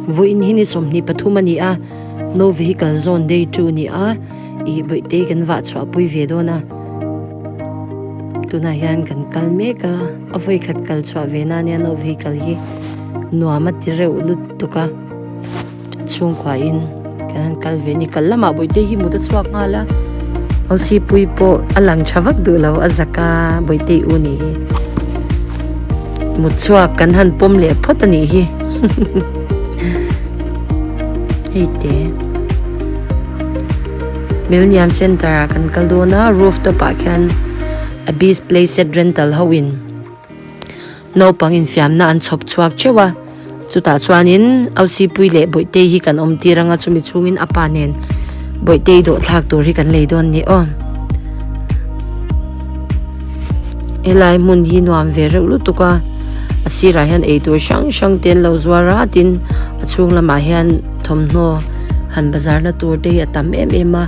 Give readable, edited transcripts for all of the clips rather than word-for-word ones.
Vawiin hi ni 23 a ni a, No Vehicle Zone Day 2 ni a, ih Bawihtei kan vah chhuah pui ve dawn a. Tunah hian kan kal mek a, a vawikhat kal chhuah ve na nia No Vehicle hi nuam a ti reuh lutuk a. Chhungkua in kan han kal ve a ni. Kal lamah Bawihtei hi mut a chhuak nghal a, Hosipui pawh a lang tha vak duh lo a zak a Bawihtei u nih hi. Mut chhuak kan han pawm leh phawt a nih hi. Hei te. Milniam Center ah kan kal dawn a, rooftop ah khian Abyss Playset Rental ho in. Naupang infiamna an chhawp chhuak theuh a, chutah chuanin Ausipui leh Bawihtei hi kan awm tir anga chumi chhungin a pa nen Bawihtei dawhthlak tur hi kan lei dawn ni aw. Helai hmun hi nuam ve reuh lutuk a, a sirah hian eitur hrang hrang te an lo zuar a tin a chhung lamah hian thawmhnaw han bazar na tur te hi a tam em em a,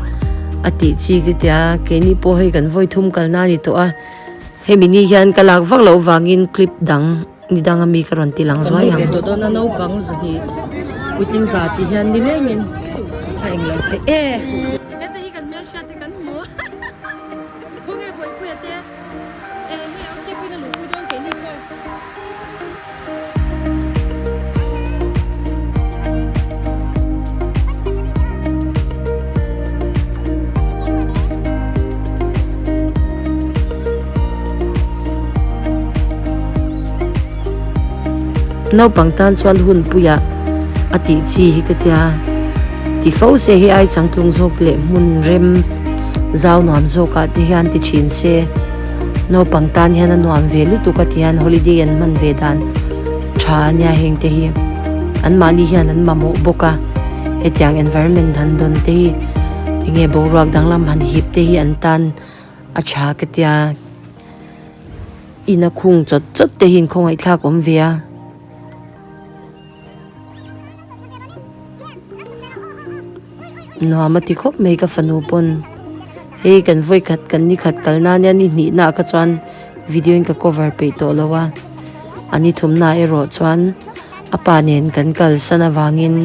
a tih chi ka tia keini pawh hei kan vawi thum kalna a ni tawh a. Hemi ni hian ka lak vak loh vangin clip dang ni dang ami ka rawn ti lang zuai ang. Tawh dawn a naupang zahnih puitling za tih hian ni lengin a eng lo theih e. Heta hi kan hmelhriat te kan hmu khawnge Bawihpuia te e hei au chepin a luhpui dawn keini pawh. Naupang tan chuan hun puiah a tih chi hi ka tia ti fo se hei ai changtlung zawk leh hmun rem zau nuam zawkah te hian ti thin se. Naupang tan hian a nuam ve lutuk a tihian holiday an hman ve dan tha a nia heng te hi an mahni hian an mamawh bawk a hetiang environment han dawn te hi enge boruak danglam han hip te hi an tan a tha ka tia in a khung chawt chawt te hi inkhawngaihthlak awm ve a. Nuam a ti khawp mai ka fanu pawn hei kan vawi khat kan ni khat kal na ania ni hnih na ah kha chuan video in ka cover peih tawh lo a a ni thum na erawh chuan a pa nen kan kal san avangin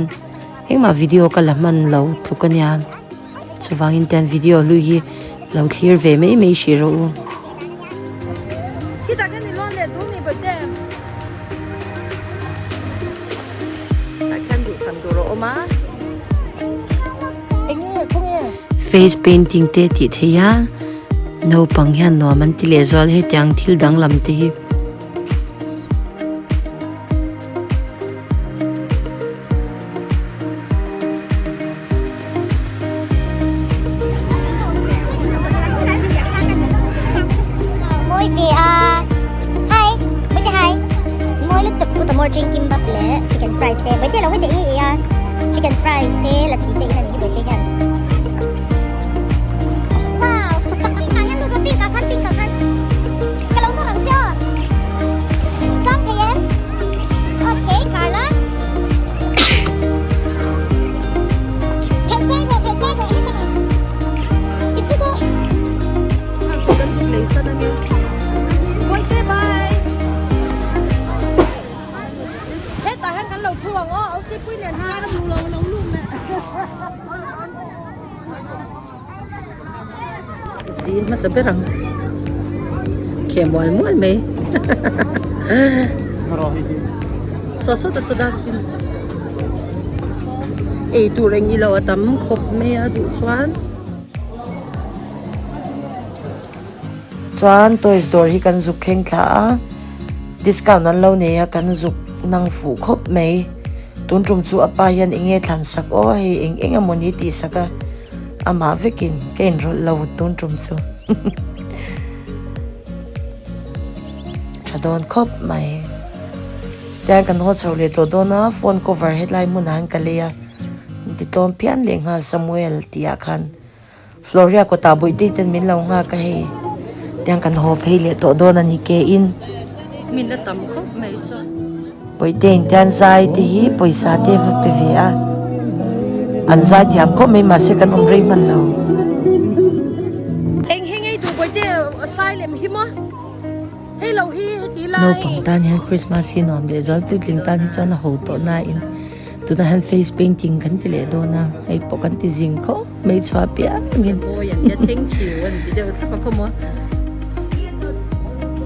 engmah video ka la hman lo tluk ania chuvangin tian video hlui hi lo thlir ve mai mai hrih rawh u. Face painting te tih theih a naupang hian nuam an ti leh zual hetiang thil danglam te hi. Zin hmasa ber ang kheh mual mual mai saw saw ta saw dustbin ei tur eng ilo a tam khawp mai a duh chuan. Chuan toys dawr hi kan zuk thleng thla a discount an lo nei a kan zuk nang fuh khawp mai tun tum chu a pa hian eng nge thlan sak aw hei eng eng emawni tih sak a. Amah vekin ka inrawlh lo tun tum chu tha dawn khawp mai. Tiang kan haw chho leh tawh dawn a, phone cover hetlai hmunah hian ka lei a, ti tlawm phian leh nghal Samuel tih ah khan Floria kawtah bawih ten min lo nghak a hei. Tiang kan haw phei leh tawh dawn a ni ke in. Min la tam khawp mai chuan. Pawihte in tian zai te hi pawisa te va pe ve a, an zai thiam khawp mai mahse kan awm rei hman lo. Eng hi ngei duh Pawihte sai lem hi maw? Hei lo hi heti lai. Naupang tan hian Christmas hi nuam leh zual puitling tan hi chuan a ho tawh nain. Tunah hian face painting kan ti leh dawn a, hei pawh kan ti zing khawp mai chhuah piangin.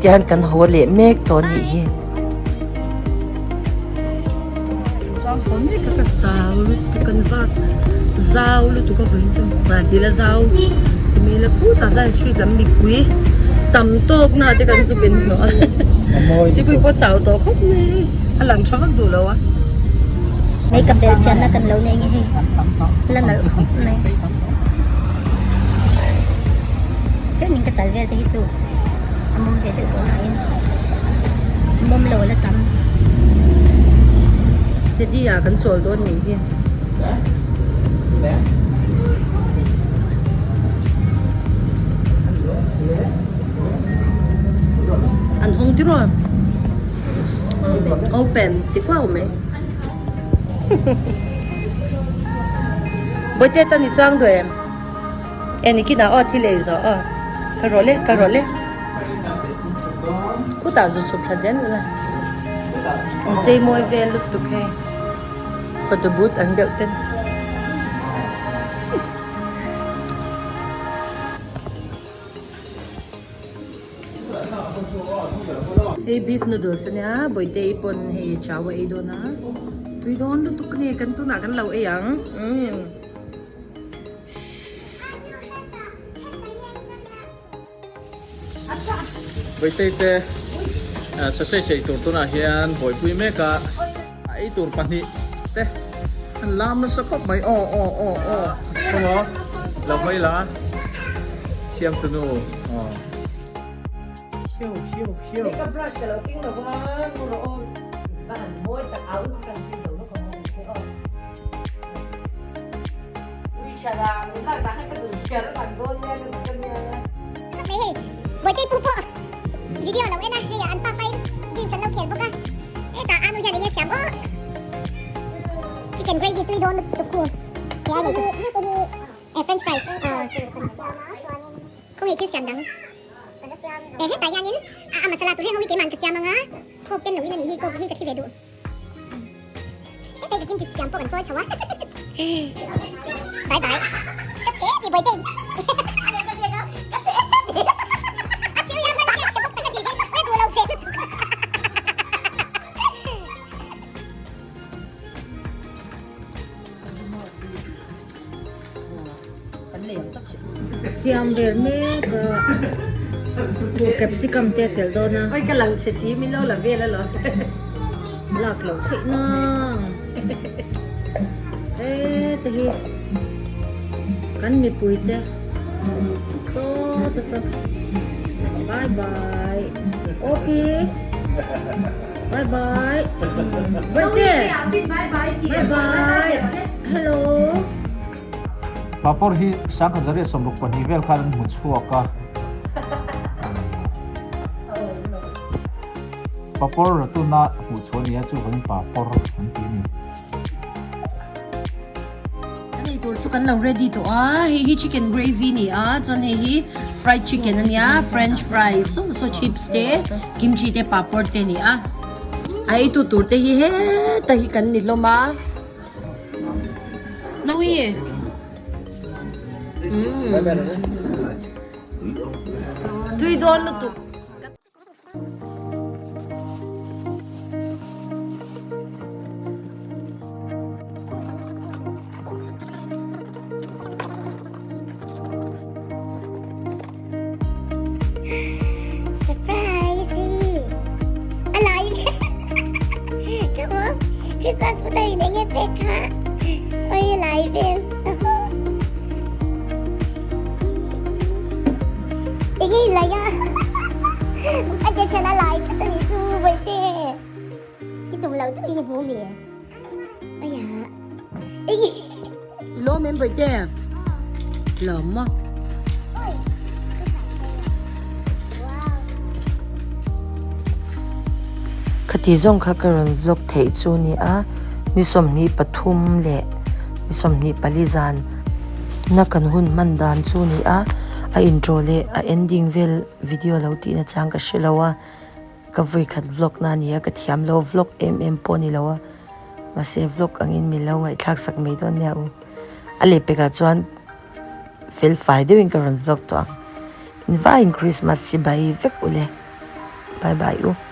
Tihian kan haw leh mek tawh a nih hi. Makeup bel chianna kan lo nei nge hei la nalh khawp mai tlemin ka chal vel te hi chu a mawm ve deuh tawh nain mawm lo la tam. Teddy ah kan chawl dawn nih hi. An hawng tiraw? Open ti kuau mai. Bawihte tan i chuang duh em? E nikinah aw thil ei zawh aw. Ka rawh le, ka rawh le. Khutah zu chhuk thla zel ula. An chei mawi vel lutuk hei. Photo booth ang deuh ten. Hei beef noodles ania Bawihte i pawn hei chau a ei dawn a tui dawn lutuk a ni kan tunah kan lo ei ang umm. Bawihte te sasei sei tur tunah hian buaipui mek a a ei tur pahnih te an lam nasa khawp mai aw aw aw aw chungaw lo hawi la siamtunu aw. Hiu hiu hiu. Makeup brush ka lo keng lo va mu rawh aw. Va han mawi tak au ka kan chin zo lawk ang aw okay aw. Ui chhara min lak dah kha ka dun kher ang dawn nia ka zak ania. Khap mai hei Bawihte pu pawh video lo en a hei an pa pain games an lo khel bawk a hetah anu hian enge siam aw chicken gravy tui dawn lutuk khu he ai nei chu eh french fries khawnge thil siam dang. Eh hetah hianin a masala tur reng ho hi keimah an ka siam anga coke ten loin a nih hi coke hi ka thi ve duh hetah hi ka kimchi siam pawh kan chawi chho a bye bye ka chhe ti bawihte ka chhe a chhiu hian ka chhe bawk tak a ni ka duh lo ve lutuk. Siam vel mek a tur capsicum te a tel dawn a. Oi ka lang che si min lo la vel alawm. Lak loh theih nang. Heta hi kan mipui te sawt a saw bye bye opi bye bye bye bye hello. Papawr hi 1962 vel khan an hmu chhuak a. Papawr ratuna hmuh chhuah a ni a, chuvangin papawr an ti a ni. Kan ei tur chu kan lo ready tawh a, hei hi chicken gravy a ni a, chuan hei hi fried chicken a nia, french fries saw saw chips te kimchi te papawr te a ni a. A ei tu tur te hi heta hi kan ni hlawm a. Nawi. Mm. Tui dawn lutuk. Surprise hi a lai ka hmu Christmas putar in enge pek kha oi a lai vel enge i lai a a te thian a lai tlat a nih chu bawihte i tum lo deuh in i hmu mi aya enge Lawm em bawihte? Lawm maw? Khati zawng kha ka rawn vlog theih chu ni a, ni 23 leh ni 24 zan na kan hun hman dan chu ni a, a intro leh a ending vel video lo tihna chang ka hre lo a, ka vawi khat vlog na a ni a, ka thiam lo vlog em em pawh a ni lo a. Mahse vlog angin min lo ngaihthlak sak mai dawn nia u. A lehpekah chuan fel fai deuhin ka rawn vlog tawh ang. In vaiin Christmas hi bai vek ule. Bye bye u.